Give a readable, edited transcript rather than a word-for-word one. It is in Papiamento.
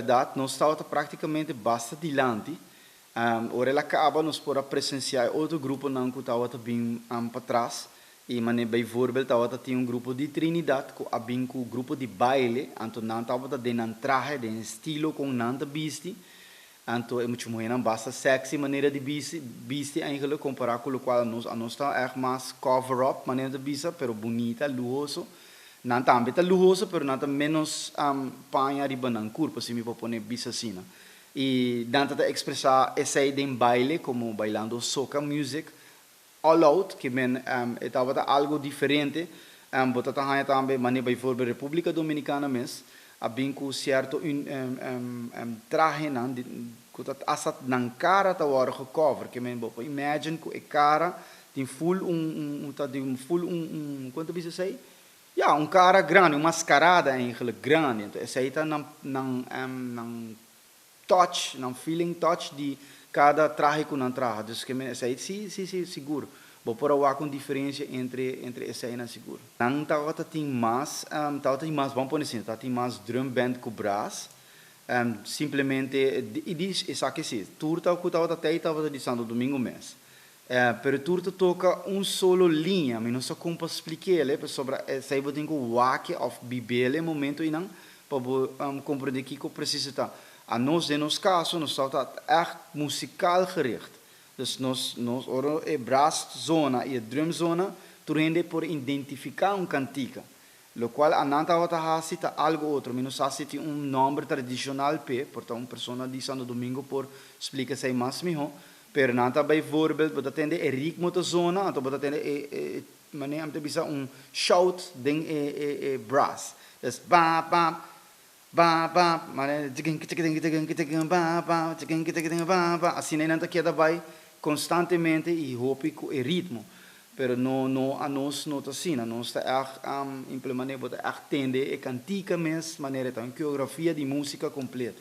Berdad, nos tabata practicamente basta dilanti. Ora el a caba, nos por a presencia e otro gruponan cu tabata bin patras. Y mane bijvoorbeeld tabata tin un grupo di Trinidad cu a bin cu grupo di baile, anto nan tabata den nan trahe, den estilo con nan ta bisti. Anto e mucha muhernan basta sexy manera di bisti, bisti eigenlijk compara cu locual anos ta echt mas cover up manera ta bisa, pero bunita, luhoso. Nan tambe ta luhoso, pero nan ta menos paña riba nan curpa, si mi por pone bisa asina. Y nan ta expresa esey den baile, como bailando soca music, all out, ke men e tabata algo diferente. Bo ta haya tambe mane bijvoorbeeld Republica Dominicana mes, a bin cu cierto un trahenan cu ta hasta nan cara ta wordo gecover, ke men bo por imagine cu e cara tin full un ta di full un, con ta bisa esey? Ja, un cara grandi, un mascarada eigenlijk grandi. Anto esey ta nan touch, nan feeling touch di cada trahe cu nan traha. Dus ke men esey si, sigur. Bo por a wak un diferencia entre eseynan sigur. Nan tabata tin mas, ban pone asina, tabata tin mas drum band cu brass. Simplemente, y di esaki si, tur ta cu tabata tey tabata di Santo Domingo mes. Pero tur ta toca un solo liña, mi no sa con pa explic'e, pasobra esey bo tin cu wak of biba e momento einan pa bo comprende kico precies ta. Anos, den nos caso, nos ta echt muzikaal gericht. Dus nos ora e brass zona y e drum zona, tur hende por identifica un cantica. Locual nan tabata hasi ta algo otro. Mi no sa si tin un nomber tradicional p'e, por ta un persona di Santo Domingo por splica esey mas miho. Pero nan ta bijvoorbeeld, bo ta tende e ritmo ta zona, anto bo ta tende e manera ta bisa un shout den e brass. Dus ba ba ba ba, manera tikin tikin tikin tikin ba ba tikin tikin ba ba. Asina nan ta keda bay constantemente y hopi cu e ritmo. Pero no, anos no ta asina, nos ta echt implementeer, bo ta echt tende e cantica mes, manera ta un coreografia di musica completo.